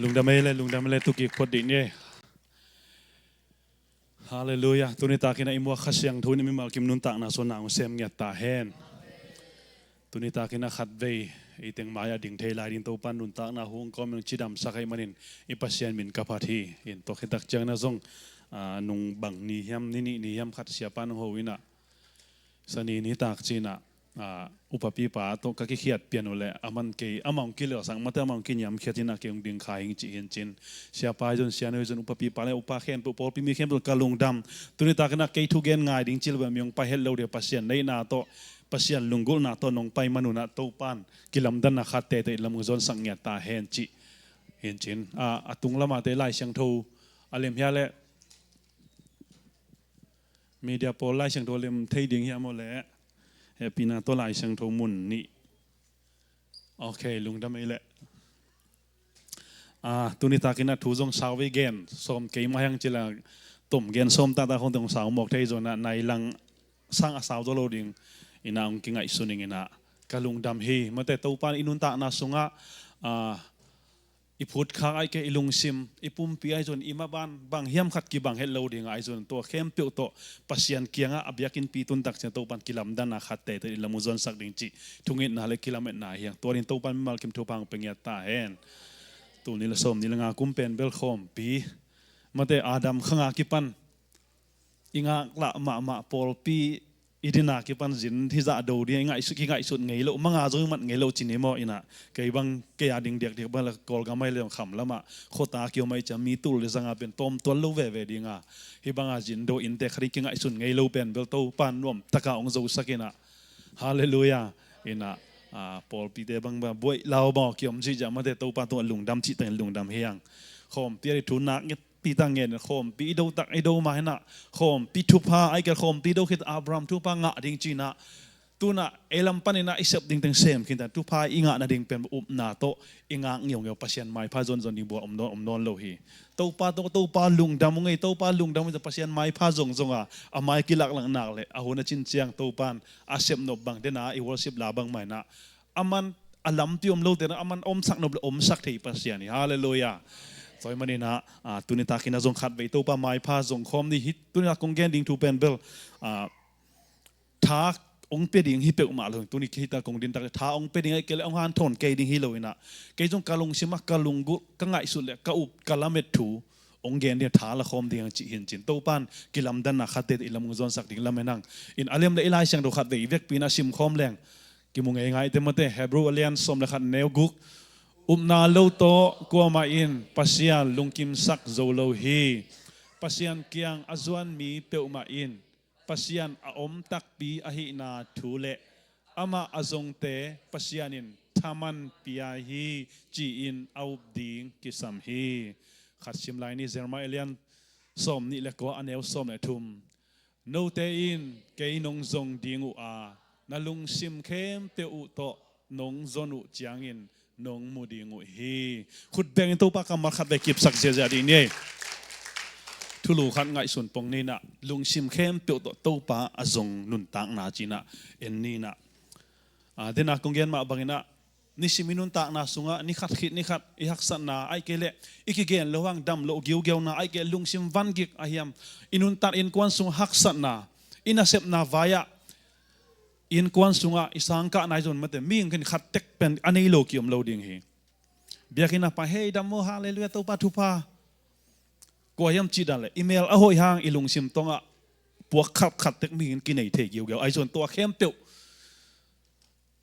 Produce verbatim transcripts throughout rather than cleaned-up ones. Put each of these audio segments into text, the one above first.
Lungdam ei le, lungdam ei le, tu kik phot dih ni ei. Halleluiah. Tuni takin a i muak Kha Siangtho in a mimal kim nuntakna sung na hong sem ngiat ta hen. Tuni takin a khatvei i teng mai-ah ding thei lai ding Topa nuntakna hong kawm in cidamsak ahih manin i Pasian min ka phat hi. In tua khit tak ciangin a zong, ah, nung bang ni hiam, ni nih ni hiam khat siapa nong ho in a, Sani nitak ci-in a, ah, upapipa tawh ka kikhiat pian uh leh, a man kei, amah hong kilelsak, mate amah hong kiniamkhiat in a kei hong ding kha hing ci hi in cin. Siapa hi zong, sianu hi zong, upapipa le upa khempeuh, pawlpi mi khempeuh ka lungdam. Tuni takin a kei thugen ngai ding ci lo bel mi hong pai het lo ding, Pasian neihna tawh, Pasian lunggulhna tawh nong pai man un a Topa'n kilamdanna khat teitei lam hong zawnsak ngiat ta hen ci hi in cin. Ah, a tung lamah te Lai Siangtho a lem hia leh, media pawl Lai Siangtho lem thei ding hiam aw leh, hehpihna tawh Lai Siangtho mun nih. Ok, lungdam ei leh. Ah, tuni takin a thu zong sau vei gen sawm kei mah hiang ci leh, tom gen sawm taktak hong teng sau mawk thei zong in a, nai lang sang a sau zaw lo ding in a hong kingaihsun ing in a, ka lungdam hi. Mate Topa'n i nuntakna sungah, ah, i phutkhak ahih kei i lungsim, i pumpi ahi zong, i maban bang hiam khat kibang het lo ding ahi zong, tua khempeuh tawh Pasian kiangah a biakinnpi tun tak ciang Topa'n kilamdanna khat teitei lam hong zawnsak ding cih thungetna le kilametna hi hang. Tua ding Topa'n mimal kim thupha hong pia ngiat ta hen. Tul nih le sawm nih le nga kum pen bel khawmpi, mate Adam khang a kipan i ngaklah mahmah pawlpi i din a kipan zin hi zah do ding a, i ngaihsut, kingaihsut ngei lo, mang a zong i mat ngei lo ci ni maw in a, kei bang kei a ding diakdiak bang la Kawlgam ahi leh zong kham lamah khuata kiom ahi ciang mi tul le zang a pen tawm tuan lo veve ding a, hih bang a zin do innte khat in kingaihsun ngei lo pen bel Topa'n nuam tak a hong zosak in a, halleluiah, in a, ah, pawlpite bang bang buaih lau bang a kiom zihziah, mate Topa tungah lungdam cih tangin lungdam hi hang. Khawmpi a ding thu nak nget pi tang ngen, khawmpi i do tak, i do mah hi in a, khawmpi thupha, ahih kei leh khawmpi do khit Abraham thupha ngah ding ci in a, tu-in a ei lam panin a i sep ding teng sem khin ta, thupha i ngah nading pen upna tawh i ngak ngeungeu, Pasian maipha zonzon ding bual om nawn, om nawn lo hi. Topa tawh, Topa lungdam ung ei, Topa lungdam ung ei, Pasian maipha zongzong a, a mai kilaklang nak leh a hun a cin ciang Topa'n a sepnop bang, den a i worship la bang mah in a, aman a lampi om lote na, aman omsak nop le omsak thei Pasian hi. Halleluiah. Tua ahih manin a, ah, tuni takin a zong khatvei Topa maipha zong khawm ni hi. Tuni a kong gen ding thu pen bel, ah, tha hong pia ding hi peuhmah lo. Tuni khit a kong din tak tha hong pia ding ahih kei leh hong hanthawn kei ding hi lo in a, kei zong ka lungsim ah ka lunggulh, ka ngaihsut le ka up, ka lamet thu hong gen ding, tha la khawm ding cih hi in cin. Topa'n kilamdanna khat teitei lam hong zawnsak ding lamen hang. In a lem le i Lai Siangtho khatvei i vekpi in a sim khawm leng kimu ngei ngai te, mate Hebru a lian sawm le khat, neu guk. Upna lo tawh kuamah in Pasian lungkimsak zo lo hi. Pasian kiang a zuan mi peuhmah in Pasian a om takpi ahihna thu le amah a zongte Pasian in thaman pia hi ci-in a up ding kisam hi. Khat sim lai ni, Jeremiah a lian sawm nih le kua, a neu sawm le thum. Note in kei nong zong ding uh a, na lungsim khempeuh uh tawh nong zon uh ciangin nong mu ding uh hi. Khut bengin Topa kammal khatvei kipsak ziahziah dih ni ei. Thulu khat ngaihsun pong ni in a, lungsim khempeuh tawh Topa a zong nuntakna ci in a en ni in a. Ah, den a kong gen mah bangin a, nisim i nuntakna sungah, ni khat khit ni khat i haksatna, ahih kei leh i kigen loh hang dam loh giugiauna, ahih kei leh lungsim vangik a hiam, i nuntak innkuan sungah haksatna, i nasepna vai-ah, innkuan sungah i sangkahna hi zong, mate mihing khat in khat tek pen a nei lo kiom lo ding hi. Biakinn ah pai, hei dam maw, halleluiah, Topa thupha. Kua hiam cih dan leh i mel a hoih hang i lungsim tungah puak khat khat tek mihing in kinei thei giugiau. Ahi zong tua khempeuh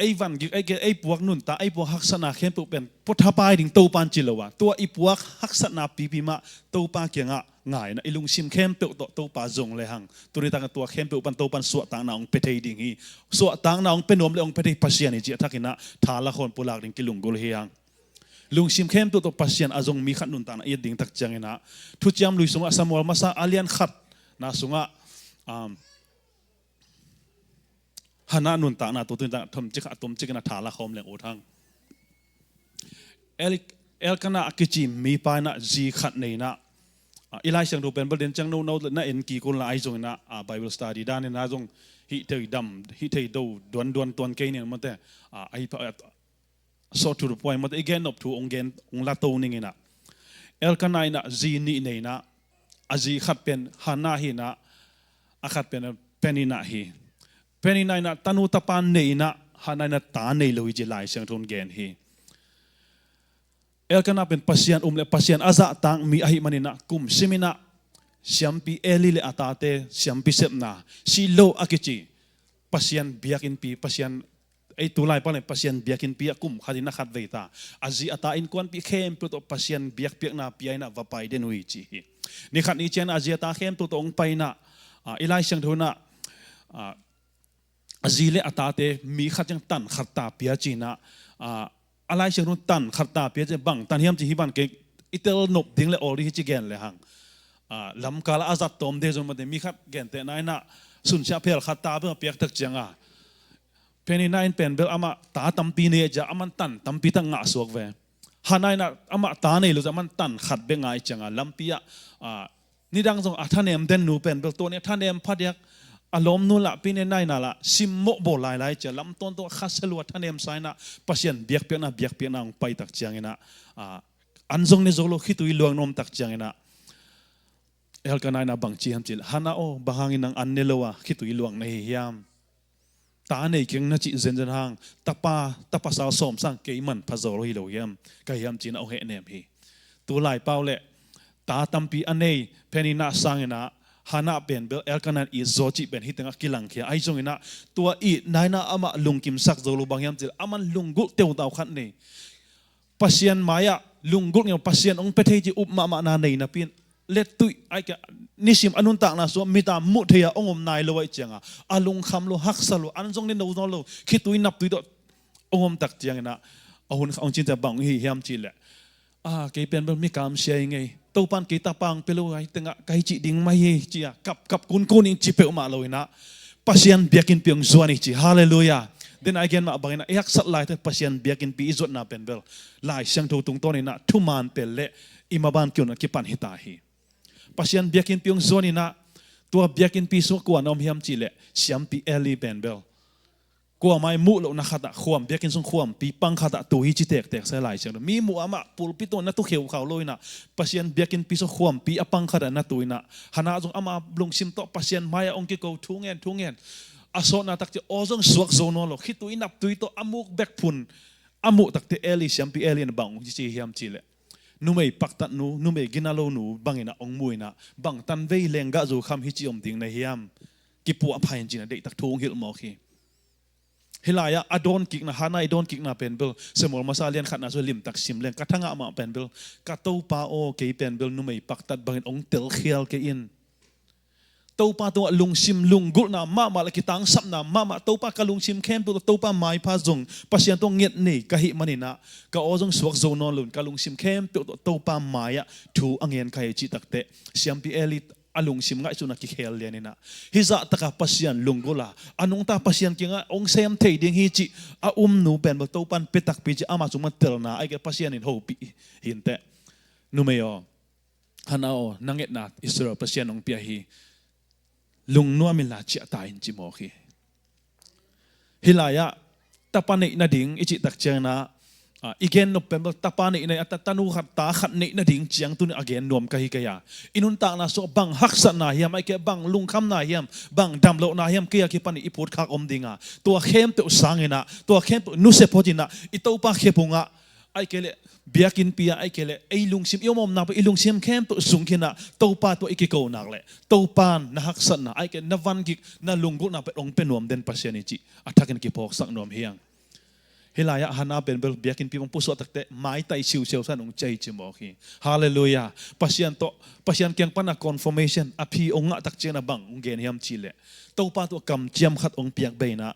ei vangik, ei ke, ei puak nuntak, ei puak haksatna khempeuh pen pua thapai ding Topa'n ci lo a, tua i puak haksatna pipi mah Topa kiangah ngai in a, i lungsim khempeuh tawh Topa zong le hang, tuni takin tua khempeuh pan Topa'n suahtakna hong pia thei ding hi. Suahtakna hong pia nuam le hong pia thei Pasian hi cih a thak in a, tha la khawm, pulak ding kilunggulh hi hang. Lungsim khempeuh tawh Pasian a zong mi khat nuntakna i et ding tak ciangin a, Thuciam Lui sungah, Samuel Masa a lian khatna sungah, um, Hannah nuntakna tawh tuni tak thomcik, a tomcik in a tha la khawm leng ut hang. El-, Elkanah a kici mipa in a zi khat nei in a, ah, i Lai Siangtho pen bel den ciang no no na en kik un la, ahi zongin a, ah, Bible study dan in a zong hih thei dam, hih thei do duanduan tuan kei ning, mate, ah, ahi pa, ah, sawt thu pua, mate i gen nop thu hong gen, hong la to ning in a. Elkanah in ah zi nih nei in ah, a zi khat pen Hannah hi in ah, a khat pen Peninnah hi. Peninnah in ah tanu tapa nei in ah, Hannah in ah ta nei lo hi ci Lai Siangtho in gen hi. Elkanah pen Pasian um le Pasian a zahtak mi ahih manin ah kum sim in ah siampi Eli le a tate siampi sepna Shiloh a kici Pasian biakinnpi, Pasian, ei tulai pan le Pasian biakinnpi ah kum khat in ah khatvei ta. A zi a ta innkuanpih khempeuh tawh Pasian biakpiakna pia in ah va pai den uh hi ci hi. Ni khat ni ciang a zi a ta khempeuh tawh hong pai in ah, ah, i Lai Siangtho in ah, ah, a zi le a tate mi khat ciang tan khat ta pia ci in ah, ah, a Lai Siangtho tan khat ta pia ci bang tan hiam ci hi ban kei i tel nop ding le awl ding hi ci gen le hang. Ah, lamkal ah a zat tawm de zong mate mi khat gentehna in ah sunsiah phel khat ta bel a piak tak ciang a Peninnah in pen bel amah ta tampi nei a cia aman tan tampi tak ngah suak ve. Hannah in ah amah ta nei lo cia aman tan khat bek ngah i ciang a lampi ah, ah, nidang zong a thanem den nu pen bel tua ni a thanem phadiak a lawmnu lah Peninnah in ah lah simmawh bawl lailai cia lam tawntung a khasia lua thanem sa in ah Pasian biakpiakna biakpiakna hong pai tak ciang in ah, ah, an zong ne zo lo khitui luang na om tak ciang in ah Elkanah in ah bang ci hiam ci le Hannah aw bang hangin nang an ne lo a khitui luang na hi hiam? Ta nei keng na cih zenzen hang tapa, tapasal sawm sang kei manpha zo lo hi lo hiam? Ka hiam ci in ah hong hehnem hi. Tulai pau le ta tampi a nei Peninnah sang in ah Hannah pen bel Elkanah in it zaw cih pen hih teng ah kilangkhia ahi zong in ah tua itna in ah amah lungkimsak zo lo bang hiam ci le aman lunggulh teutau khat nei. Pasian mai-ah lunggulh ngei Pasian hong pia thei ci up mahmahna nei napi in lettuih ai kei nisim a nuntakna sungah mit a muh thei a hong om nai lo aih cianga a lungkham lo haksa lo an zong ne no nawn lo khitui naptui tawh hong om tak ciangin ah a hun kha hong cin ciang bang hi hiam ci leh a kei pen bel mi kamsia hi ngei Topan kei tapa hong pia lo aih tengah ka hi cih ding mai hi ci a kap kap kunkun in ci peuhmah lo in ah Pasian biakinnpi hong zuan hi ci. Halleluiah. Den a i gen mah bangin a i haksat laite Pasian biakinnpi i zuatna pen bel Lai Siangtho tungtawn in ah thuman pel le i maban kiun a kipan hi ta hi. Pasian biakinnpi hong zuan in ah tua biakinnpi sungah kua na om hiam cih leh siampi Eli pen bel kuamah i muh lohna khatah khuam biakinn sung khuampi pang khatah tu hi ci tektek sa Lai Siangtho. Mi muh amah pulpit tawh na tu kheukhau lo in ah Pasian biakinnpi sung khuampi a pang khatah na tu in ah Hannah zong ama lungsim tawh Pasian mai-ah hong kiko thu ngen thu ngen a sawtna tak ciang aw zong suak zo nawn lo khitui naptui tawh a muk bek phun a muh takte Eli siampi Eli in bang hong ci hiam cih leh numei paktat nu numei gina lo nu bangin ah hong mu in ah bang tanvei lenggah zu kham hi ci om ding na hiam? Kipuah pha in ci in ah deihtak thu hong hilh mawk hi. Hih lai-ah a dawnkikna Hannah i dawnkikna pen bel Samuel masa lian khatna sung limtak sim leng ka thangah mah pen bel ka Topa aw kei pen bel numei paktat bangin hong telkhial kei in. Topa tungah lungsim lunggulhna mahmah le kitangsapna mahmah Topa ka lungsim khempeuh tawh Topa maipha zong Pasian tawh nget nei ka hih manin ah ka aw zong suak zo nawn lo in ka lungsim khempeuh tawh Topa mai-ah thu a ngen ka hi cih takteh siampi Eli a lungsim ngaihsutna kikhel lian in ah hih zahtaka Pasian lunggulh a a nungta Pasian kiangah hong sem thei ding hi cih a um nu pen bel Topan pia takpi cih ama sung man telna aih kei Pasian in hopih hi inteh. Numei aw Hannah aw na ngetna Israel Pasian hong pia hi. Lungnuam inla ciah ta in ci mawk hi. Hih lai-ah tapa neih nading i cih tak ciangin ah i gen nop pen bel tapa neih nading a tanu khat ta khat neih nading ciang tuni a gen nuam ka hi kei a i nuntakna sungah bang haksatna hiam aih kei bang lungkhamna hiam bang damlohna hiam kei a kipan i phutkhak om ding a tua khempeuh sangin ah tua khempeuh nusia phot in ah i Topa khephung ah aih kei leh biakinnpi ah aih kei leh ei lungsim i om omna peuh i lungsim khempeuh sung khin ah Topa tawh i kiko nak leh Topan na haksatna aih kei na vangik na lunggulhna peuh hong pia nuam den Pasian hi cih a thakin kiphawksak nuam hi hang. Hih lai-ah Hannah pen bel biakinnpi hong pusuah takteh maitai siusiau san hong ciah hi ci mawk hi. Halleluiah. Pasian tawh Pasian kiang pana confirmation a phi hong ngah tak ciangin ah bang hong gen hiam cih leh Topa tawh kamciam khat hong piak bei in ah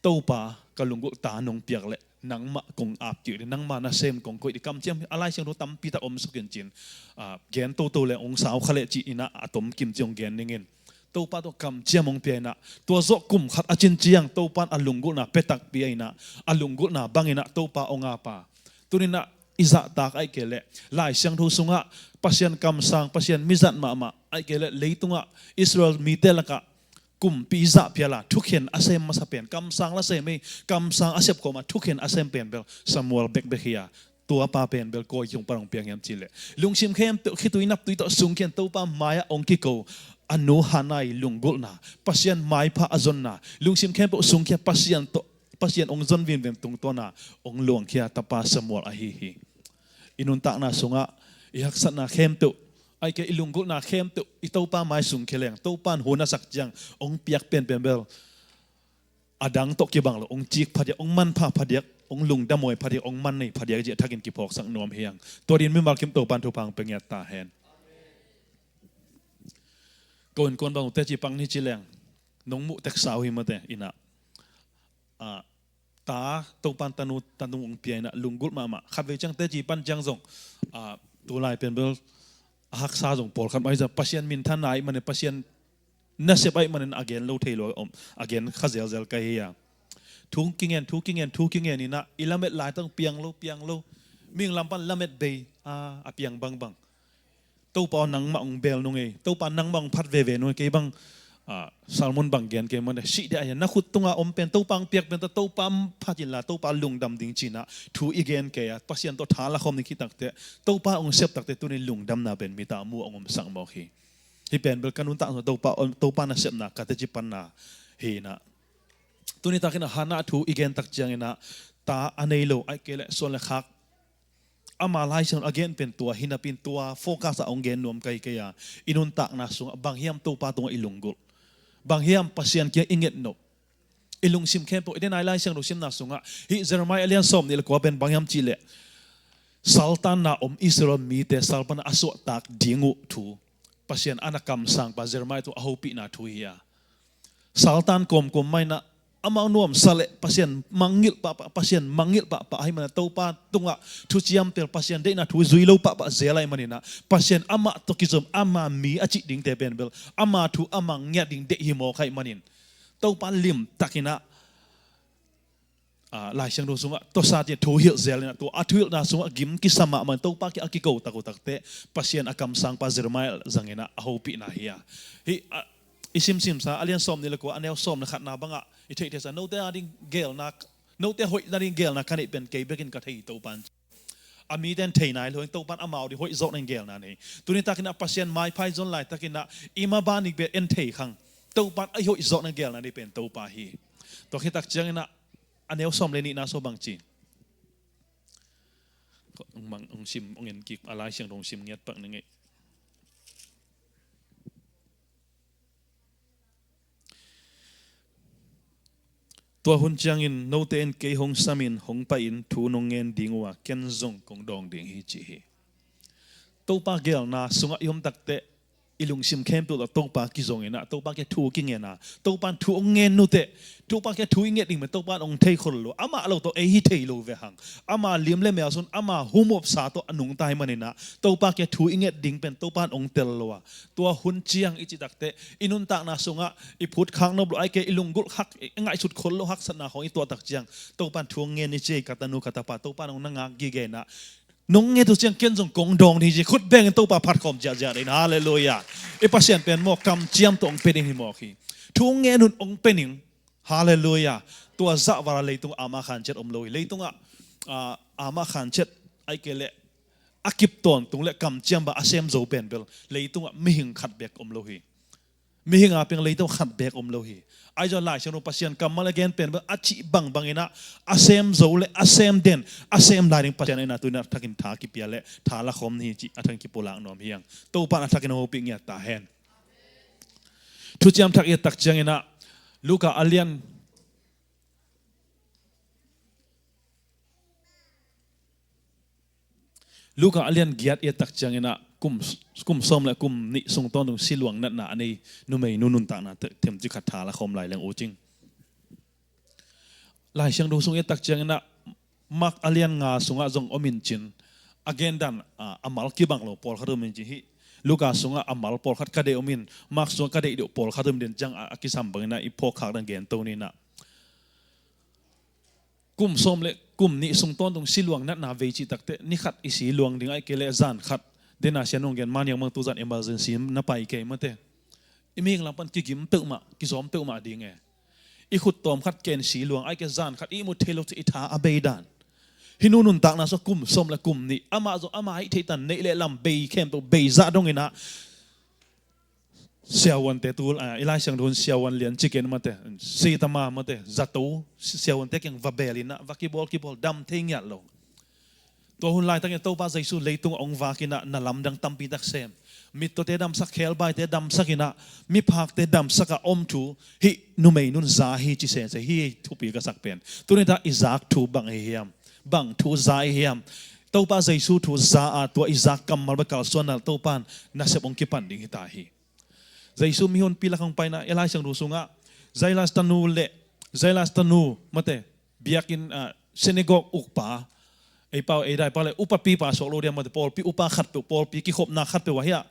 Topa ka lunggulh ta nong piak leh nangmah kong ap kik ding nangmah nasem kong koih ding kamciam a Lai Siangtho tampi tak om suk in cin gen toto leh hong sau kha leh cih in ah a tom kim ci hong gen ning in Topa tawh kamciam hong pia in ah tua zawh kum khat a cin ciang Topan a lunggulhna pia takpi a in ah a lunggulhna bang in ah Topa hong ap a tuni in ah i zahtak aih kei leh Lai Siangtho sungah Pasian kamsang Pasian mizat mahmah aih kei leh leitungah Israel mite lakah kumpi zahphial a thukhen a sem masa pen kamsang la sem ei kamsang a sep kawm a thukhen a sem pen bel Samuel bekbek hi a Tua pa pen bel koi kiang pan hong piang hiam cih leh, lungsim khempeuh khitui naptui tawh sungkhia in Topa mai-ah hong kiko, a nu Hannah ii lunggulhna, Pasian maipha a zonna, lungsim khempeuh sungkhia Pasian tawh, Pasian hong zon vinvin tungtawn a hong luangkhia tapa Samuel ahi hi. I nuntakna sungah i haksatna khempeuh, ahih kei leh i lunggulhna khempeuh i Topa mai sungkhia leng, Topa in hun a sak ciang hong piak penpen bel a dang tawh kibang lo, hong cik phadiak, hong manpha phadiak, hong lungdamhuai phadiak, hong mannei phadiak cih a thakin kiphawksak nuam hi hang. Tua dingin mimal kim Topa in thupha hong pia ngiat ta hen. Ko innkuan bang uh teci pang ni ci leng, nong muh teksa uh hi mate in ah, ah, ta, Topa in tanu, tanu hong pia in ah, lunggulh mahmah. Khatvei ciang teci pan ciang zong, ah, tulai pen bel a haksa zong pawlkhat mah hi zah, Pasian minthanna ahih manin, Pasian nasep ahih manin a gen lo thei lo om, a gen kha zelzel ka hi a. Thu kingen, thu kingen, thu kingen in ah, i lamet laitak piang lo, piang lo. Mihing lam pan lamet bei, a, a piang bangbang. Topa aw, nangmah hong bel nung ei, Topa nangmah hong phat veve nung ei, kei bang, ah, sermon bang gen kei mah, sih dia, na khut tungah om pen, Topa hong piak pen, Topa phat inla, Topa lungdam ding ci in ah thu i gen kei a, Pasian tawh tha lakhawm ding khit takteh, Topa hong sep takteh, tuni lungdamna pen mit ah mu hong omsak mawk hi. Hih pen bel ka nuntakna Topa, Topa nasepna ka teci panna hi in ah. Tuni takin ah Hannah thu i gen tak ciangin ah, ta a nei lo, ahih kei leh suan le khak, ama Lai Siangtho a gen pen tua hi napi in, tua focus ah hong gen nuam ka hi kei a. I nuntakna sungah bang hiam Topa tungah i lunggulh, bang hiam Pasian kiang i ngetnop, i lungsim khempeuh. I den a i Lai Siangtho simna sungah hih Jeremiah a lian sawmnih le kua pen bang hiam cih leh, saltanna om Israel mite sal pan a suahtak ding uh thu Pasian a na kamsangpa Jeremiah tungah a hopihna thu hi a. Saltan kawmkawm mah in ah, amau nuamsa le Pasian mangngilh pahpah, Pasian mangngilh pahpah ahih manin ah, Topa tungah thuciam tel, Pasian deihna thu zui lo pahpah zel ahih manin ah, Pasian amah tawh kizom, ama mi a cih dingte pen bel ama thu a mang ngiat ding deih hi mawk ahih manin, Topa limtakin ah, ah, Lai Siangtho sungah tawsa ci-in thuhilh zel in ah, tua a thuhilhna sungah gim kisa mahmah in Topa kiang a kiko tak uh takteh, Pasian a kamsangpa Jeremiah zangin ah a hopihna hi a. Hih, ah, i simsimsa a lian sawmnih le kua, a neu sawm le khatna bangah i theihtheihsa, note a ding gelna, note hoihna ding gelna ka neih pen kei bekin ka thei hi, Topa in ci. A mite in thei nai lo hi, Topa in amau ding hoih zawkna ding gelna nei. Tuni takin ah Pasian maipha i zon laitakin ah, i maban ding pen en thei khang, Topa in a hoih zawkna gelna nei pen Topa hi. Tua khit tak ciangin ah, a neu sawm le nihna sung bang ci? Hong mang, hong sim, hong en kik, a Lai Siangtho hong sim ngiat pak ning ei. Tua hun ciangin note in kei hong samin hong paihin thu nong ngen ding uh a, ken zong kong dawng ding hi, ci hi. Topa gelna sungah i om takteh, i lungsim khempeuh tawh Topa kizong in ah, Topa kiang thu kingen a, Topa in thu hong ngen nuteh, Topa kiang thu i nget ding pen Topa in hong thei khol lo, amah lo tawh ei hi thei lo ve hang. Ama lim le mel sun, ama humopsa tawh a nungta ahih manin ah, Topa kiang thu i nget ding pen Topa in hong tel lo a. Tua hun ciang i cih takteh, i nuntakna sungah i phutkhak nop lo, ahih kei leh i lunggulh khak, i ngaihsut khol lo haksatna khawng i tuah tak ciang, Topa in thu hong ngen ni ci ei, ka tanu ka tapa, Topa in hong na ngak gige in ah, nong nget uh ciang ken zong kong dawng ding hi, ci, khut bengin Topa phat khawm ziahziah ding. Halleluiah. I Pasian pen maw, kamciam tawh hong pia ding hi mawk hi. Thu hong ngen un, hong pia ning. Halleluiah. Tua zah val a leitung ama khan ciat om lo hi. Leitungah, ah, ama khan ciat, ahih kei leh a kip tawntung le kamciam bang a sem zo pen bel leitungah mihing khat beek om lo hi. Mihing a piang leitung khat beek om lo hi. Ahi zongin Lai Siangtho Pasian kammal a gen pen bel a cih bangbang in ah, a sem zo le a sem den, a sem lai ding Pasian in ah, tu-in ah a thakin tha kipia le tha lakhawm ni hi, cih a thakin kipulak nuam hi hang. Topa in a thakin hong hopih ngiat ta hen. Thuciam Thak i et tak ciangin ah, Luka a lian, Luka a lian giat i et tak ciangin ah, kum, kum sawm le kum nih sung tawntung siluang natna a nei numeinu nuntakna te-, themcik khat tha lakhawm lai leng uh cing. Lai Siangtho sung i et tak ciangin ah, Mark a lian nga sungah zong om in cin, a gendan, ah, a mal kibang lo pawlkhat om in cin hi. Luka sungah a mal pawlkhat ka deih om in, Mark sungah ka deih deuh pawlkhat om in, den ciang a, a kisam bangin ah i phawkkhak dan gen to ni in ah. Kum sawm le kum nih sung tawntung siluang natna vei cih takteh, ni khat i siluang ding, ahih kei leh zan khat, den a sian hong gen, maniang bang tu zan emergency na pai kei mate. I mihing lam pan kigim peuhmah, kizawm peuhmah ding e. I khut tawm khat ken siluang, ahih kei leh zan khat i ihmut thei lo cih i tha a bei dan. Hih nu nuntakna sung kum sawm le kum nih, amah zong ama hih theihtan neih le lam bei khempeuh bei zah dong inah, siavuante tu, ah, i Lai Siangtho hun siavuan lian ciken mate, sitama mate, zato, siavuante kiang va beel inah, va kibawl kibawl, dam thei ngiat lo. Tua hun laitakin Topa Jesu leitung a hong vak inah, na lamdang tampi tak sem. Mittuate damsak, khebaite damsak inah, miphakte damsak a om thu, hih numei nun za hi ci sese, hih thupi ka sak pen. Tuni ta i zak thu bang hi hiam? Bang thu za hi hiam? Topa Jesu thu za a, tua i zak kammal bek kalsuanna Topa in nasep hong kipan ding hi ta hi. Jesu mihonpi lak hong paina, i Lai Siangtho sungah, Jairus tanu le, Jairus tanu, mate, biakinn, ah, synagogue ukpa, ei pau, ei dai pau le, upapipa suak lo diam mate, pawlpi upa khatpeuh, pawlpi kikhopna khatpeuh ahi a,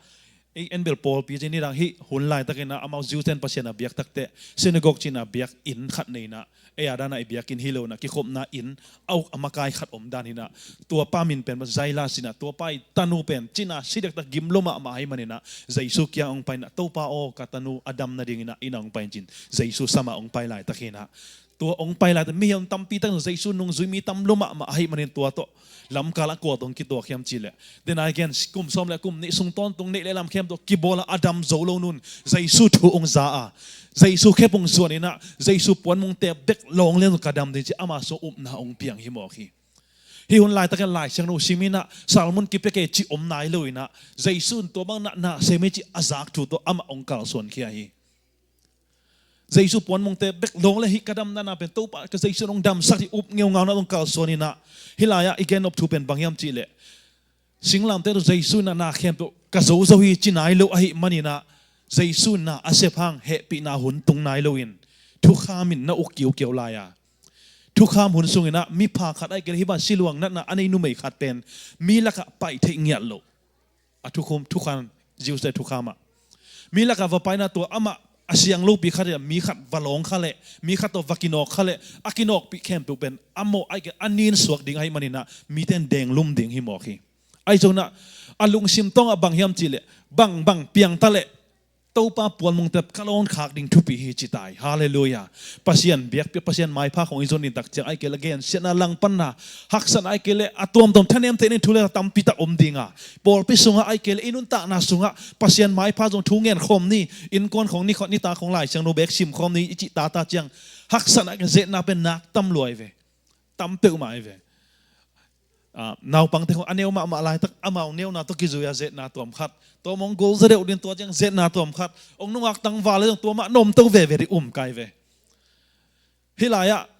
ei en bel pawlpi ci ni dang hih hun laitakin ah, amau Jews ten Pasian a biak takteh, synagogue cihna biakinn khat nei inah, ei a dana i biakinn hi lo inah, kikhopna inn, a uk a makai khat om dan hi inah, tua pa min pen Jairus inah, tua pa i tanu pen cina si dektak gim lo mahmah ahi man inah, Jesu kiang hong pai inah, Topa aw, ka tanu a dam nading inah, inn ah hong pai in ci-in, Jesu sam a hong pai laitak hi inah, tua hong pai laitak, mihing tampi tak Jesu nungzui mi tam lo mahmah ahi manin tua tawh lamkal ah kua tawh hong kituak hiam cih leh, then again, kum sawm le kum nih sung tawntung neih le lam khempeuh kibawl a, a dam zo lo nun Jesu thu hong za a, Jesu khep hong zuan inah, Jesu puanmungte bek lawng lian ka dam ding ci, ama sung upna hong piang hi mawk hi. Hih hun laitakin Lai Siangtho sim inah, sermon kipia kei cih om nai lo inah, Jesu in tua bang na, na sem hi cih a zak thu tawh amah hong kalsuan khia hi. Jesu puanmungte bek lawng le hih ka damna na pen Topa ka Jesu in hong damsak hi, up ngeungau na hong kalsuan inah, hih lai-ah i gen nop thu pen bang hiam cih leh, singlamteh tawh Jesu in a na khempeuh ka zozo hi ci nai lo ahi man inah, Jesu in na a sep hang hehpihna hun tung nai lo in, thukham in na uk kiukiau lai a, thukham hun sung inah, miphak khat ahih kei leh hih bang siluang natna a nei numei khat pen mi lakah pai theih ngiat loh. A thukhum, thukham, Jews te thukham ah, mi lakah va pai inah, tua amah a siang lopi khat inah, mi khat va lawng kha leh, mi khat tawh va kinawk kha leh, a kinawkpih khempeuh pen a mawh ahih kei leh a nin suak ding ahi man inah, mite in denglum ding hi mawk hi. Ahi zong inah, a lungsim tawngah bang hiam cih leh, bang bang piang ta leh Topa puanmungte ka lawn khak ding thupi hi ci ta hi. Halleluiah. Pasian biakpiak, Pasian maipha khong i zon ding tak ciang, ahih kei leh gensiatna, langpanna, haksatna, ahih kei leh a tuamtuam thanem theih ni thu le tampi tak om ding a, pawlpi sungah ahih kei leh i nuntakna sungah Pasian maipha zong thu ngen khawm ni, innkuan khong ni khawm ni, ta khong Lai Siangtho bek sim khawm ni i cih tata ciang, haksatna, zetna pen nak tam lua hi ve. Tam peuhmah hi ve. Ah, naupangte khong a neu mahmah laitak, amau neuna tawh kizui a zetna tuam khat, tua mong gol za deuh ding, tua ciang zetna tuam khat, hong nungak tangval le zong tua mah na om to veve ding um kai ve. Hih lai-ah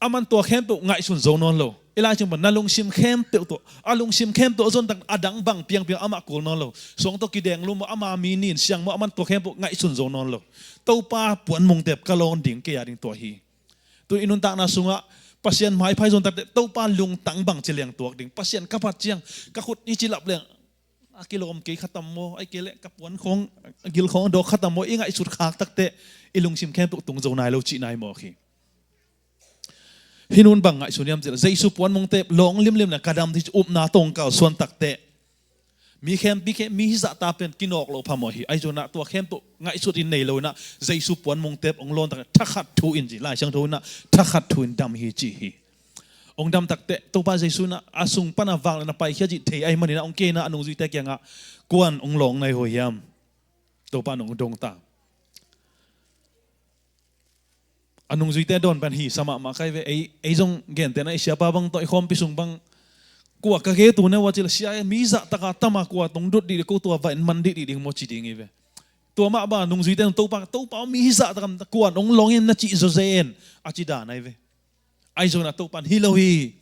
aman tua khempeuh ngaihsun zo nawn lo. I Lai Siangtho pan na lungsim khempeuh tawh, a lungsim khempeuh a zon tak a dang bang piangpiang amah kul nawn lo. Suang tawh kidenglum maw, ama mi nin siang maw, aman tua khempeuh ngaihsun zo nawn lo. Topa puanmungte ka lawn ding, kei a ding tua hi. Tu i nuntakna sungah Pasian maipha i zon takteh Topa lungtang bangci leng tuak ding. Pasian ka phat ciang ka khut hi ci lap leng, a kilawm kei kha tam maw, ahih kei leh ka puan khawng, a gil khawng a dawk kha tam maw, i ngaihsut khak takteh i lungsim khempeuh tung zo nai lo cihna hi mawk hi. Hih nun bang ngaihsun hiam cih leh, Jesu puanmungte lawng limlim le ka dam ding ci upna tawh hong kalsuan takteh, mi khempeuh, mi hi zahta pen kinawk loh phamawh hi. Ahi zongin ah tua khempeuh ngaihsut in nei lo in ah, Jesu puanmungte hong lawn takteh thakhat thu in ci, Lai Siangtho in ah thakhat thu in dam hi ci hi. Hong dam takteh Topa Jesu in ah a sung pan a vak le na paikhia cih thei ahih manin ah hong kihei in ah a nungzuite kiangah, kuan hong lawng na hi uh hiam? Topa in hong dong ta. A nungzuite dawn pen hi sa mahmah kha hi ve. Ei, ei zong gentehna i siapa bang tawh i khawmpi sung bang, kua ka gen uh na uh a cih leh, sia e, mi zahtak a tam a, kua tawh dot dih ding, ko tua va en man dih dih ding maw ci ding hi ve. Tua mah bang a nungzuite zong Topa, Topa aw, mi hi zahtak a tam, kua hong lawng hiam na cih zawzen a ci dan ahi ve. Ahi zongin ah Topa in hi lo hi.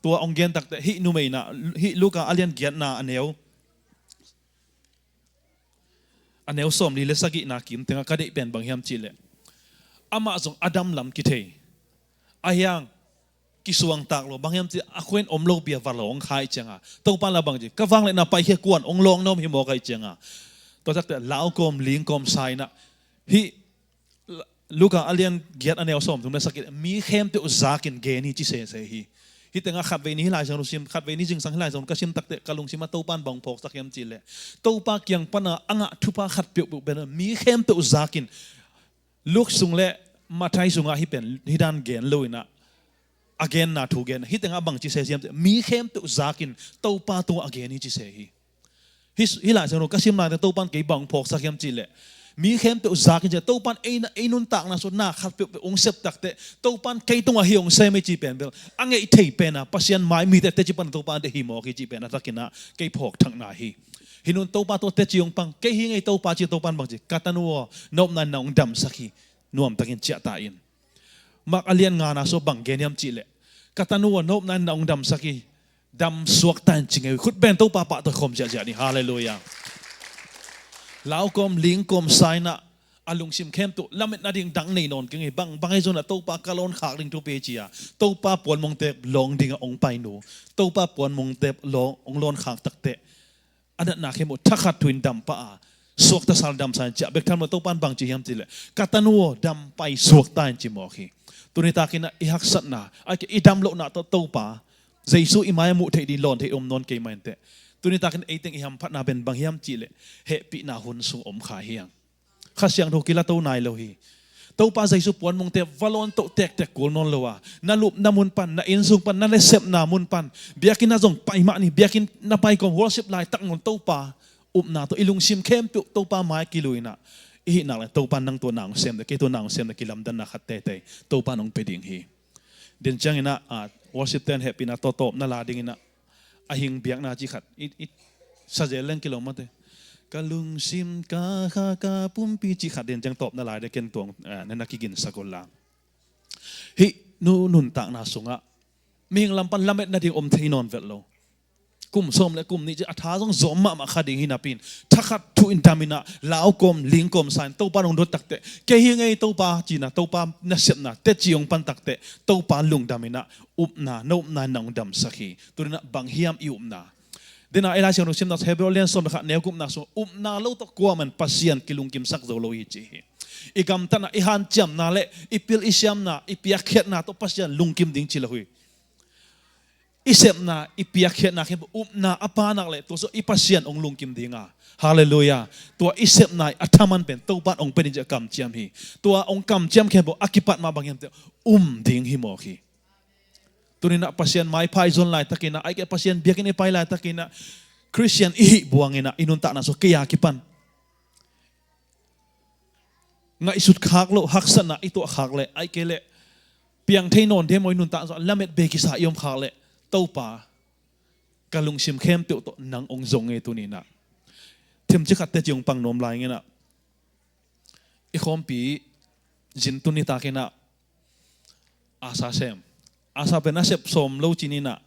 Tua hong gen takteh hih numei in ah, hih Luka a lian giatna a neu a neu sawmli le sagihna kim tengah ka deih pen bang hiam cih leh, amah zong a dam lam kithei, a hiang kisuangtak lo, bang hiam cih leh a khua in om lopi a va lawng kha ahih ciangin, Topa in lah bang ci, ka vak le na paikhia, kuan hong lawng na om hi mawk ahih ciangin. Tua takteh lau kawm, ling kawm sa in ah, hih Luka a lian giat a neu sawmthum le sagih, mi khempeuh zakin gen hi ci sese hi. Hih tengah khatvei ni hih Lai Siangtho sim, khatvei ni zingsang hih Lai Siangtho ka sim takteh ka lungsim ah Topa in bang phawksak hiam cih leh, Topa kiang pan a a ngah thupha khat peuhpeuh pen mi khempeuh zakin, Luke sung le Matthai sungah hih pen hih dan gen lo in ah, a genna thu gen. Hih tengah bang ci se hiam cih leh, mi khempeuh zakin Topa tungah a gen hi ci se hi. Hih, hih Lai Siangtho ka sim lai teh Topa'n kei bang phawksak hiam cih leh, mi khempeuh zakin ci leh, Topa'n ei, ei nuntakna sung na khat peuhpeuh hong sep tak teh, Topa'n kei tungah hih hong sem hi cih pen bel a ngeih thei pen a, Pasian mai mite teci pan Topa deih hi mawk hi cih pen a takin ah kei phawk thakna hi. Hih nung Topa tawh teci hong pang, kei hi ing ei Topa ci, Topa'n bang ci, ka tanu aw, na upna in nang hong damsak hi, nuamtakin ciah ta in. Mark a lian ngana sung bang gen hiam cih leh, ka tanu aw, na upna in nang hong damsak hi, dam suak ta in ci ngei uh. Khut beng Topa pahtawi khawm ziahziah ni. Halleluiah. Lau kawm, ling kawm sa in ah, a lungsim khempeuh lametna ding dang nei nawn keng hi. Bang, bang ahi zongin ah Topa ka lawn khak ding thupi ci a, Topa puanmongte lawng dingah hong pai nu, Topa puanmongte lawng, hong lawn khak tak teh, a natna khempeuh thakhat thu in dam pah a, suakta sal damsa in ciah bek tham lo. Topa'n bang ci hiam cih leh, ka tanu aw, dam pai suak ta in ci mawk hi. Tuni takin ah i haksatna, a, i dam lohna tawh Topa Jesu i mai-ah muh theih ding, lawn theih om nawn kei mah inteh, tuni takin ei teng i hamphatna pen bang hiam cih leh, hehpihna hun sung om kha hi hang. Kha Siangtho kilato nai lo hi. Topa Jesu puanmongte va lawn toh tektek kul nawn lo a, na lupna mun pan, na innsung pan, na nasepna mun pan, biakinn ah zong pai mah ni, biakinn na pai kawm, worship laitak nawn, Topa upna tawh i lungsim khempeuh Topa mai-ah kilu in ah, i hih nak leh Topa'n nang tua nang sem leh, kei tua nang sem leh, kilamdanna khat teitei Topa'n hong pia ding hi. Din ciangin ah, ah, worship ten hehpihna tawh tawpna la dingin ah, a hing biakna cih khat, i, i sa zel leng kilawm mate. Ka lungsim, ka kha, ka pumpi cih khat din ciang tawpna lai ding ken tuang, eh, na na kiginsak uh la. Hih nu nuntakna sungah mihing lam pan lametna ding om thei nawn vet lo. Kum sawm le kum nih ci a, tha zong zawm mahmah kha ding hi napi in, thakhat thu in dam in ah, lau kawm, ling kawm sa in Topa hong dot tak teh, kei hi ing ei Topa ci in ah, Topa nasepna teci hong pan tak teh, Topa lungdam in ah, upna, na upna in nang hong damsak hi. Tuni in ah bang hiam i upna? Dena i Lai Siangtho simna Hebrew lian sawm le khat neu gukna sung, upna lo tawh kuamah in Pasian kilungkimsak zo lo hi ci hi. I gamtatna, i hanciamna le i pil i siamna, i piakkhiatna tawh Pasian lungkim ding ci lo hi. I sepna, i piakkhiatna khempeuh upna a pa nak leh, tua sung i Pasian hong lungkim ding a. Halleluiah. Tua i sepna a thaman pen Topa'n hong pia ding ci a kamciam hi. Tua hong kamciam khempeuh a kipat mah bang hiam cih leh, um ding hi mawk hi. Tuni in ah Pasian maipha i zon laitakin ah, ahih kei leh Pasian biakinn i pai laitakin ah, Khristian i hih buangin ah, i nuntakna sung kei a kipan ngaihsut khak loh, haksatna i tuah khak leh, ahih kei leh piang thei nawn ding maw, i nuntakna sung lamet bei kisa i om khak leh, Topa, ka lungsim khempeuh tawh nang hong zong e tuni in ah. Themcik khat teci hong pang nuam lai ing in ah, i khawmpi zin tuni takin ah, asa sem. Asa pen a sep sawm lo ci-in ah,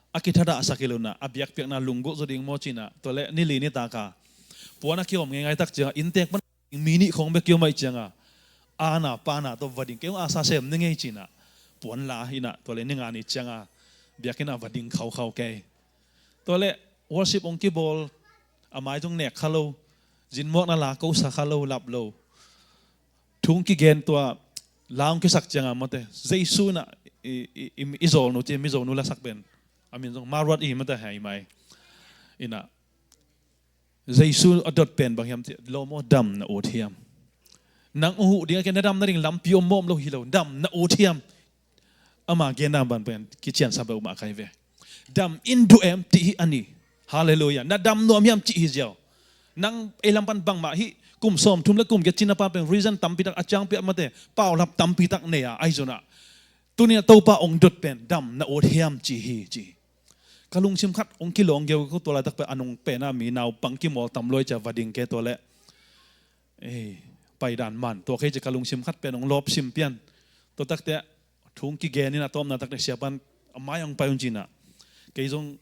a kithadah sak hi lo in ah, a biakpiakna lunggulh zaw ding maw ci-in ah, tua leh ni li ni tak a puan a kiawm ngeingai tak ciangah, inntek pan mi nih khawng bek kiawm ahih ciangah, a na pa na tawh va ding, kei hong asa sem ning ei ci-in ah, puan la in ah, tua leh ni nga ni ciangah biakinn ah va ding khaukhau kei. Tua leh worship hong kibawl, a mai zong nek kha lo, zinmuakna la ko sa kha lo, lap lo. Thu hong kigen, tua la hong kisak ciangah mate, Jesu in ah i, i, i, i zawlnu ci, Mizonu lasak pen, a min zong Maruat i mate, hei mai. In ah Jesu a dot pen bang hiam cih leh, lawm aw, dam na ut hiam? Nang hong huh ding a, kei na damna ding lampi om mawk om lo hi lo, dam na ut hiam? Ama genna bang pen kiciansa peuhmah ka hi ve. Dam in duh em, cih hi a ni. Halleluiah. Na dam nuam hiam, cih hi ziau. Nang ei lam pan bangmah hih kum sawmthum le kum giat cina pa pen reason tampi tak a ciangpi ah mate, paulap tampi tak nei a, ahi zongin ah, tuni in ah Topa hong dot pen dam na ut hiam, ci hi, ci. Ka lungsim khat hong kilawng geu, ko tua laitak pen a nung pen ah mi naupang kimawl tam lua ci-a va ding kei, tua leh, ei, paidan man tuak hi ci, ka lungsim khat pen hong lawpsim pian. Tua tak teh thu hong kigen in ah, tawpna tak teh siapa'n a mai-ah hong pai un ci-in ah, kei zong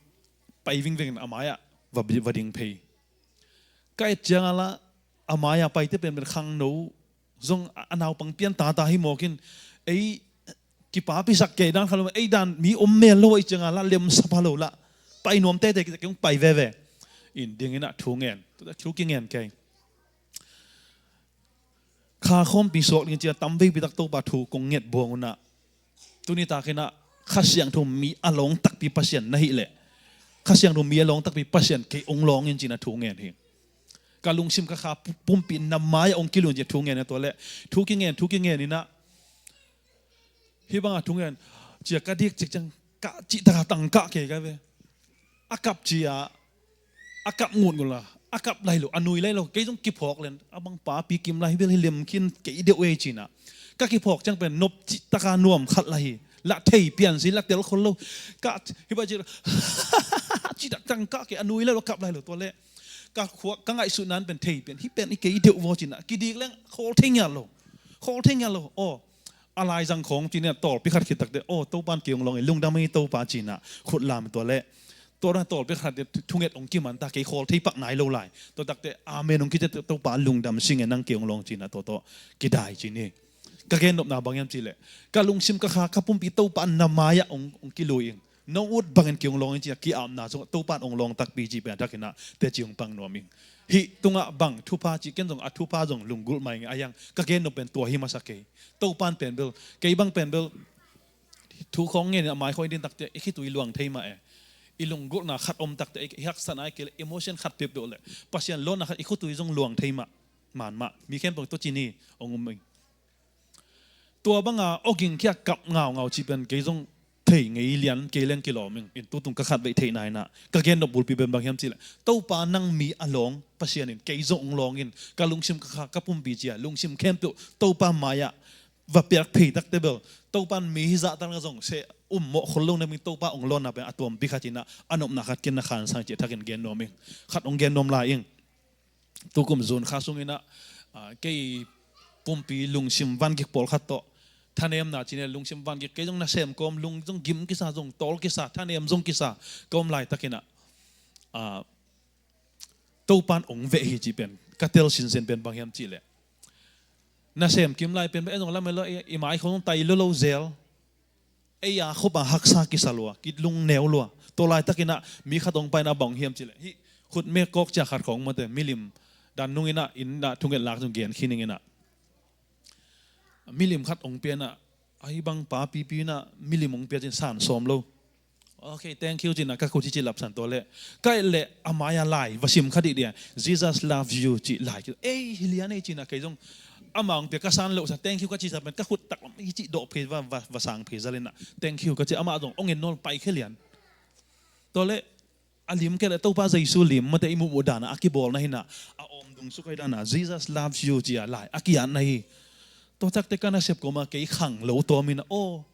pai vingveng in a mai-ah va, va ding phei. Ka et ciangah lah, a mai-ah paite pen pen khangno zong a, a naupang pian tata hi mawk in, ei kipapisak kei dan kha lo, ei dan mi om mel lo ahih ciangah lah, lemsa pha lo lah, pai nuam teitei, kei hong pai veve in, ding in ah thu ngen, thu kingen kei. Kha khawmpi suak ding ci-a tamveipi tak Topa thu kong nget buang un ah, tuni takin ah Kha Siangtho mi a lawng takpi Pasian na hih leh, Kha Siangtho mi a lawng takpi Pasian kei hong lawng in, ci-in ah thu ngen hi. Ka lungsim, ka kha pu-, pumpi na mai-ah hong kilu in, ci-a thu ngen hi. Tua leh thu kingen, thu kingen in ah, hih bangah thu ngen, Cia ka dik cik ciang ka cih taka tang kah kei ka ve. A kap cia, a kap ngutngut la, a kap lai lo, a nui lai lo, kei zong kiphawk len, a bang papi kim lai hi bel hi lem khin kei deuh ei ci-in ah. Ka kiphawk ciang pen nop cih taka nuam khat la hi, la thei pian si, la tel khol lo. Ka hi ba ci, cih taka tang kah kei, a nui lai lo, a kap lai lo, tua leh ka khuak, ka ngaihsutna in pen thei pian, hi pen hi kei deuh vaw ci-in ah, kidik leng khawl thei ngiat lo, khawl thei ngiat lo, aw. A laizang khawng ci-in ah tawlpi khat khit takteh, aw, Topa'n kei hong lawng hi, lungdam hi Topa ci-in ah, khut lam tua leh. Tua dan tawlpi khat thunget hong kiman ta, kei khawl thei pak nai lo lai. Tua takteh, amen hong kici, Topa lungdam sing e, nang kei hong lawng ci-in ah, tua tawh kidai ci-in hi. Ka gennopna bang hiam cih leh, ka lungsim ka kha, ka pumpi Topa na mai-ah hong, hong kilui ing. Nong ut bangin kei hong lawng ing ci-a ki-apna sungah Topa'n hong lawng takpi cih pen a thakin ah teci hong pang nuam ing. Hih tungah bang thupha cih, ken zong a thupha zong lunggulh mai ing, a hiang ka gennop pen tua hi masa kei. Topa'n pen bel, kei bang pen bel, thu khawng ngen in a mai khawng i din takteh i khitui luang thei mah e. I lunggulhna khat om takteh, i haksatna, i kei leh emotion khat peuhpeuh leh Pasian lawnna khat, i khitui zong luang thei mah, man mah. Mi khempeuh tua ci-in hi hong um ing. Tua banga awging khia kap ngaungau cih pen kei zong thei ngei lian, kei leng kilawm ing. In tutung ka khatvei theihna in ah ka gennop bulpi pen bang hiam cih leh, Topa nang mi a lawng Pasian in kei zong hong lawng in, ka lungsim ka kha, ka pumpi cia, lungsim khempeuh Topa mai-ah va piak phei takteh bel, Topa'n mi hi zahtak na zong seh ummawh khol lo nading Topa hong lawnna pen a tuampi khat ci-in ah, a nopna khat ken na khansa ing cih a thakin gen nuam ing. Khat hong gen nuam lai ing. Tukum June kha sungin ah, ah, kei pumpi lungsim vangik pawlkhat tawh, thanemna ci-in ah lungsim vangik, kei zong nasem kawm, lung zong gim kisa, zong tawl kisa, thanem zong kisa ka om laitakin ah, ah, Topa'n hong veh hi cih pen ka tel sinsen pen bang hiam cih leh, nasem kim lai pen bel ei zong lamen lo, i, i mai khawng zong tai lo lo zel. Ei a khop a haksa kisa lua, kilungneu lua. Tua laitakin ah mi khat hong pai in ah bang hiam cih leh, hih khutme kawk cia khat khawng mate, milim dan nungin ah, inn ah thunget lak zong gen khin ing in ah. Milim khat hong pia in ah, a hi bang papipi in ah milim hong pia ci-in san sawm lo. Okay, thank you ci-in ah ka khut hi ci lapsan, tua leh ka et leh a mai-a lai va sim kha dihdih a, "Jesus love you" cih lai. Ei, hi lian ei ci-in ah kei zong ama hong pia ka san loh sa, thank you ka ci sa pen ka khut taklam hi ci dawh phei va, va, va sang phei zal in ah, "Thank you" ka ci, amah zong hong en nawn, pai khia lian. Tua leh a lim kei leh Topa Jesu lim mate, i muhmuh dan ah a kibawlna hi in ah, a awm dung suk hi dan ah, "Jesus loves you" ci-a lai a ki-atna hi. Tua takteh ka nasep kawm ah kei khang lo tawm in ah, aw,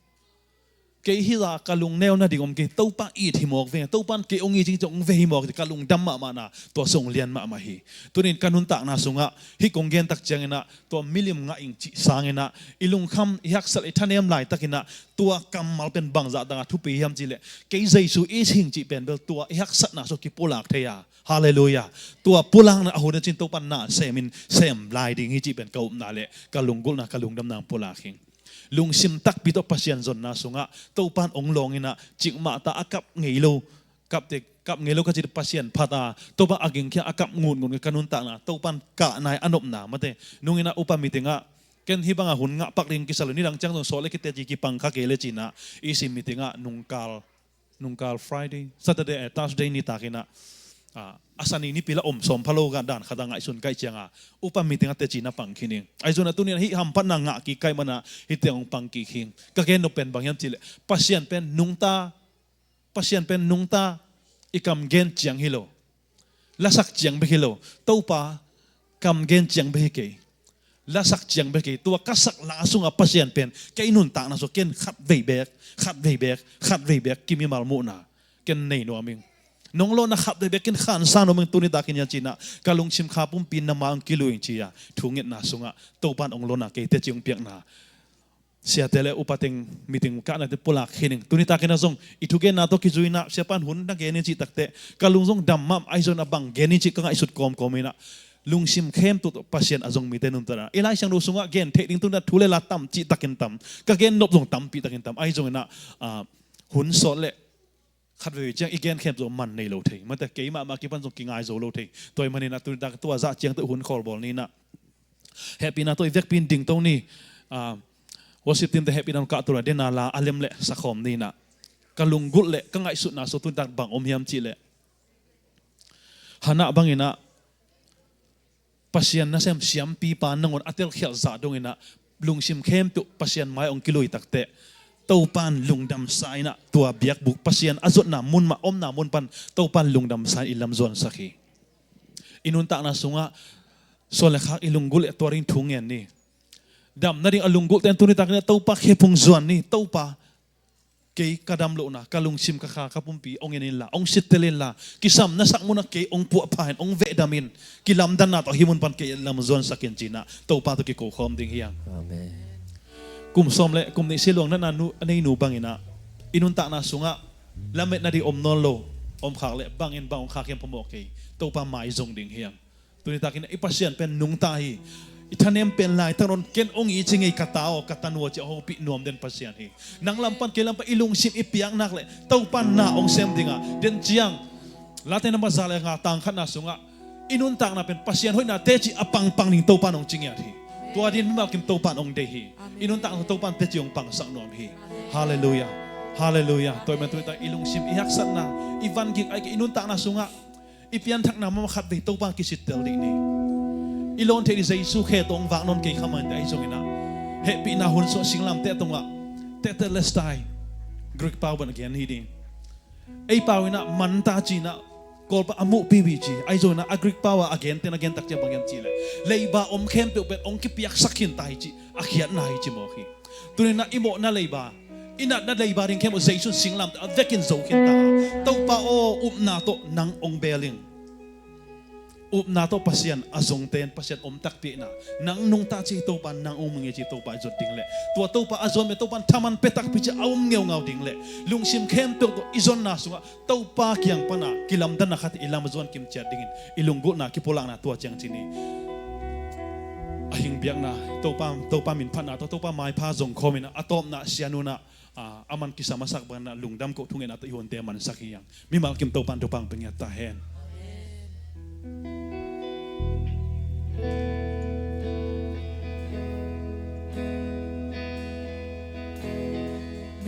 kei hi zah ka lungneu nading om kei, Topa it hi mawk ve, Topa'n kei hong it cing ci hong ve hi mawk, ka lungdam mahmahna tua sung lian mahmah hi. Tuni-in ka nuntakna sungah hih kong gen tak ciangin ah, tua milim ngah ing cih sangin ah, i lungkham, i haksat, i thanem laitakin ah, tua kammal pen bangzah dang a thupi hiam cih leh, kei Jesu it hing cih pen bel tua i haksatna sung kipulak thei a. Halleluiah. Tua pulakna a hun a cin Topa'n na semin sem lai ding hi cih pen ka upna leh ka lunggulhna, ka lungdamna hong pulak hing. Lungsim takpi tawh Pasian zonna sungah Topa'n hong lawng in ah, cikmah ta a kap ngei lo, kap te, kap ngei lo ka cih Pasian phat a, Topa a ging khia a kap ngutngut ka nuntakna, Topa'n kah nai a nopna mate. Nung in ah upa meeting ah, ken hih banga hun ngah pak ding kisa lo, nidang ciang zong sawt leh kiteci kipang kha kei leh ci-in ah, E C meeting ah nungkal, nungkal Friday, Saturday, eh, Thursday nitak in ah, ah, a Sani nipi la om sawm pha lo ka dan khat a ngaihsun ka hih ciang a, upa meeting ah teci na pang khin ing. Ahi zongin ah tuni-in ah hih hamphatna ngah kik ka hih manin ah hih teng hong pang kik hing. Ka gennop pen bang hiam cih leh, Pasian pen nungta, Pasian pen nungta, i kam gen ciang hi lo, lasak ciang bek hi lo. Topa, kam gen ciang bek hi kei, lasak ciang bek hi kei. Tua ka sak la sungah Pasian pen kei nuntakna sungah ken khatvei beek, khatvei beek, khatvei beek kimimal muhna ken nei nuam ing. Nong lawnna khatvei beek ken khansa nuam ing, tuni takin hi a ci-in ah, ka lungsim kha pumpi na mai-ah hong kilui ing ci-a thungetna sungah Topa'n hong lawnna kei teci hong piakna, siate leh upa teng meeting kahna te pulak khin ing. Tuni takin ah zong i thugenna tawh kizui-in ah, siapa'n hun na gen ing cih takteh, ka lung zong dam mahmah, ahi zongin ah bang gen ing cih ka ngaihsut kawmkawm in ah, lungsim khempeuh tawh Pasian a zong mite nuntakna. I Lai Siangtho sungah gen theih ding tuni-in ah thu leh la tam cih takin tam, ka gennop zong tampi takin tam. Ahi zongin ah, ah, hun sawt leh khatvei ciang i gen khempeuh zong man nei lo thei. Mate, kei mahmah kipan zong kingai zo lo thei. Tua ahih manin ah tuni tak tua zah ciang tawh hun khawlbawl ni in ah, hehpihna tawh i vekpi-in dingto ni. Ah, worship team te hehpihna hong kahto leh, den a la a lem leh sakhawm ni in ah. Ka lunggulh leh ka ngaihsutna sung tuni tak bang om hiam cih leh, Hannah bangin ah, Pasian nasem siampipa nangawn a telkhialh zah dongin ah, lungsim khempeuh Pasian mai-ah hong kilui takteh, Topan lungdamsa in ah tua biakbuk Pasian a zotna mun mah omna mun pan Topan lungdamsa in i lamzuansak hi. I nuntakna sungah suan le khak i lunggulh le tua ding thu ngen ni. Dam nading a lunggulhte in tuni takin ah Topa khephung zuan ni. Topa, kei ka dam lohna, ka lungsim, ka kha, ka pumpi hong en inla, hong sittel inla, kisam na sak munah kei hong puahpha in, hong vehdam in, kilamdanna tawh hih mun pan kei lamzuansak in ci-in ah Topa tawh kiko khawm ding hi hang. Amen. Kum sawm le kum nih siluang natna nu, a neinu bangin ah i nuntakna sungah lametna ding om nawn lo, om khak le bangin bang hong khak hiam phamawh kei, Topa maizong ding hi hang. Tuni takin i Pasian pen nungta hi. I thanem pen laitak nawn ken hong it ci ngei, ka ta aw, ka tanu aw ci a hopih nuam den Pasian hi. Nang lam pan kei lam pan i lungsim i piak nak leh Topan na hong sem ding a, den ciang Late number za le nga tang khatna sungah i nuntakna pen Pasian hoihna teci a pangpang ding Topan hong ci ngiat hi. Tua dingin mimal kim Topan hong deih hi. Amen. I nuntakna Topan teci hong pangsak nuam hi. Amen. Halleluiah. Halleluiah. Tua ahih manin tuni takin i lungsim i haksatna, i van gik, ahih kei leh i nuntakna sungah i pianthakna mahmah khat vei Topa kisittel dih ni. I lawn theih ding Jesu khe tawh hong vak nawn kei kha mah inteh, ahi zongin ah hehpihna hun sungah singlamteh tungah tetelestai, Greek pau bang a gen hi ding. Ei pau in ah manta ci-in ah Kawlpau a muh pipi ci, ahi zongin ah a Greek pau a a genten a gen tak ciang bang hiam cih leh leiba om khempeuh pen hong kipiaksak khin ta hi cih a khiatna hi ci mawk hi. Tuni-in ah i mawhna leiba, i natna leiba ding khempeuh Jesu in singlamteh a vekin zo khin ta a, Topa aw, upna tawh nang hong bel ing. Upna tawh Pasian a zongte in Pasian om takpi ahihna, nang nungta ci hi Topa, nang hong mu ing ci hi Topa i zot ding leh, tua Topa a zon pen Topa in thaman pia takpi ci a um ngeungau ding leh, lungsim khempeuh tawh i zonna sungah Topa kiang pan a kilamdanna khat i lamzuan kim ciat dingin i lunggulhna kipulakna tua ciang ci ni. A hing biakna, Topa, Topa min phatna tawh Topa maipha zong khawm in ah, a tawpna sianu in ah, a, a man kisam a sak bangin ah lungdam koh thungetna tawh i hunte mansak hi hang. Mimal kim Topan thupha hong pia ngiat ta hen.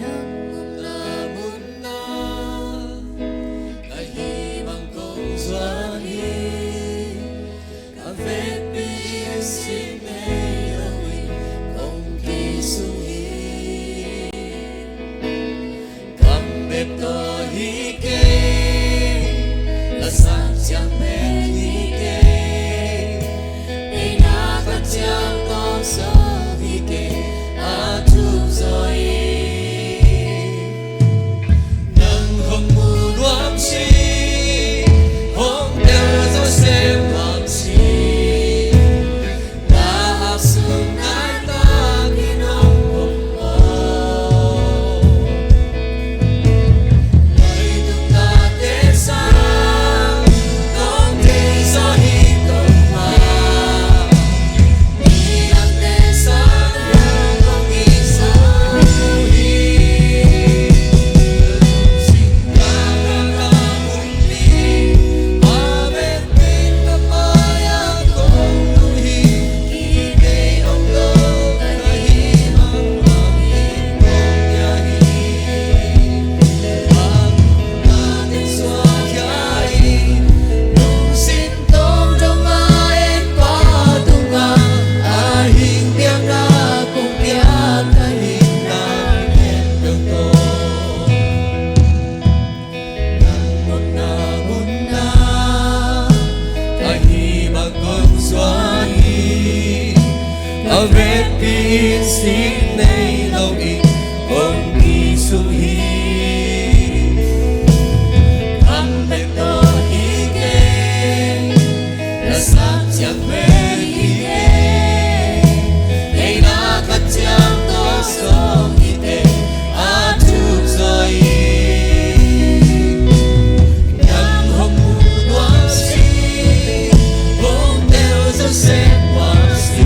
Nang omna munah ka hih bang kong zuan hi. Ka vekpi in sik nei lo in kong kisung hi. Kam bek tawh hi kei, ka sang ciang bek hi kei. Deihna khat ciang tawh sawm hi kei, a thuk zaw hi. Nang hong mu nuam si, hong tel zaw sem nuam si. Na hak sung nai takin hong om aw. Leitung nate sang, hong thei zaw hi Topa. A vekpi in sik nei lo in kong kisung hi. Kam bek tawh hi kei, na sang ciang bek hi kei. Deihna khat ciang tawh sawm hi kei, a thuk zaw hi. Nang hong mu nuam si, hong tel zaw sem nuam si.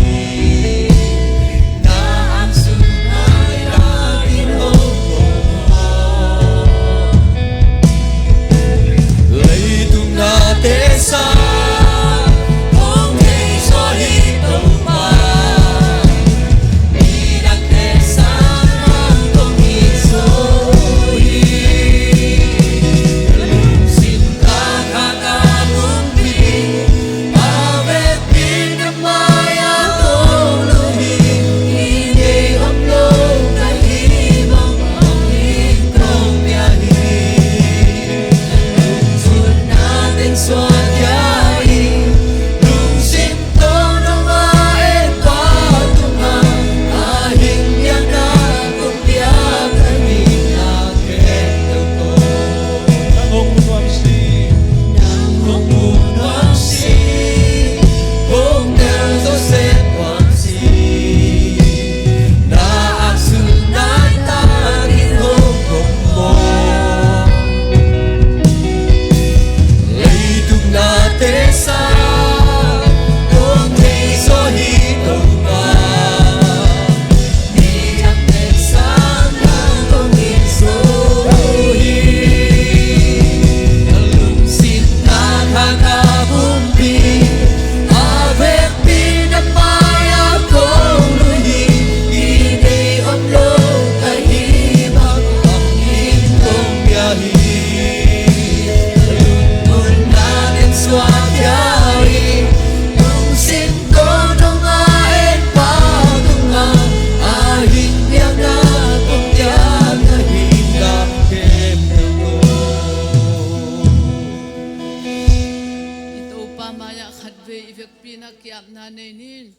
Nei nin.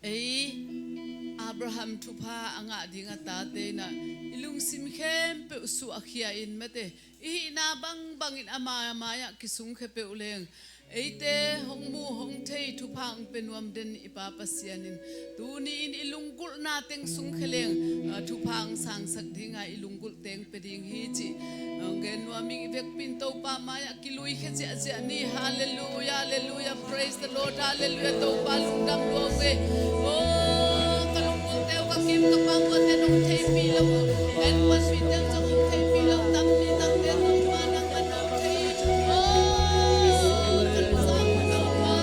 Ei Abraham thupha a ngah ding a tate in ah i lungsim khempeuh suahkhia in mate, i hihna bangbangin ama mai-ah kisungkhia peuh leng, eite hong mu hong thei thupha hong pia nuam den i Pa Pasian in tuni-in i lunggulhna teng sungkhia leng, ah, thupha hong sangsak ding a i lunggulh teng pia ding hi cih hong gen nuam ing. I vekpi in Topa mai-ah kiluikhia ziahziah ni. Halleluia, halleluia, praise the Lord, halleluia. Topa lungdam lua ve. Oh, ka lunggulhte uh, ka kim ka pang uate nong theipih lo uh, ka innkuanpihte uh zong hong theipih lo uh, tampi takte Topa nangman nong thei. Oh, ka lungdam Topa.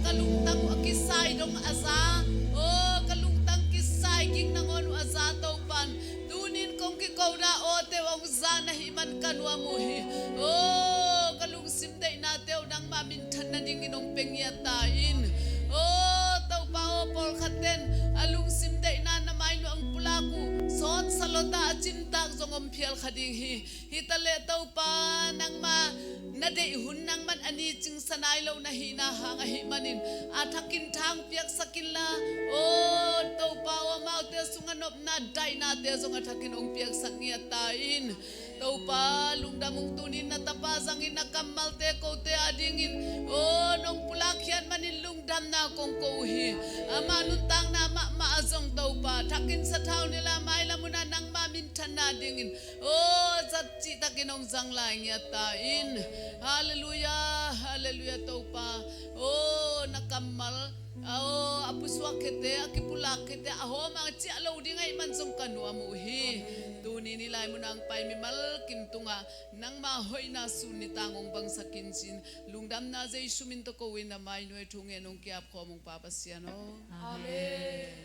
Ka lungtang uh a kisai dong a za, oh, ka lungtang kisai ging nangawn uh a za Topan, tunin kong kikona awte uh hong za na hih man ka nuam uh hi. Oh, ka lungsim deihnate uh nangmah minthan nadingin hong pia ngiat ta in. Oh, Topa aw, pawlkhat ten a lungsim deihna na mai nuah hong pulak uh sawt salota a cintak zong om phial kha ding hi. Hi taleh Topa, nangmah na deih hun nangman a ni cingsa nai lo na hihna hang ahih manin a thakin tha hong piaksak inla, oh, Topa aw, amaute sungah nopna daihnate zong a thakin hong piaksak ngiat ta in. Topa lungdam ung, tunin na tapa zangin na kammalte kote adingin, oh, nong pulak khiat manin lungdamna kong ko uh hi. Amah nuntakna mahmah ah zong Topa thakin sathau nila, mailam hunah nangmah minthanna dingin, oh, zat cihtakin hong zang lai ngiat ta in. Halleluia, halleluia Topa. Oh, na kammal, oh, a pusuak khiate, a kipulak khiate a hawm a ciah lo ding ahih man zong ka nuam uh hi. Tuni ni lai munah hong pai mimal kim tungah nangmah hoihna sun nitang hong bangsak in cin, lungdamna Jesu min tawh ko in, na mai nuai thu ngen hong kiap khawm ung Pa Pasian aw. Amen.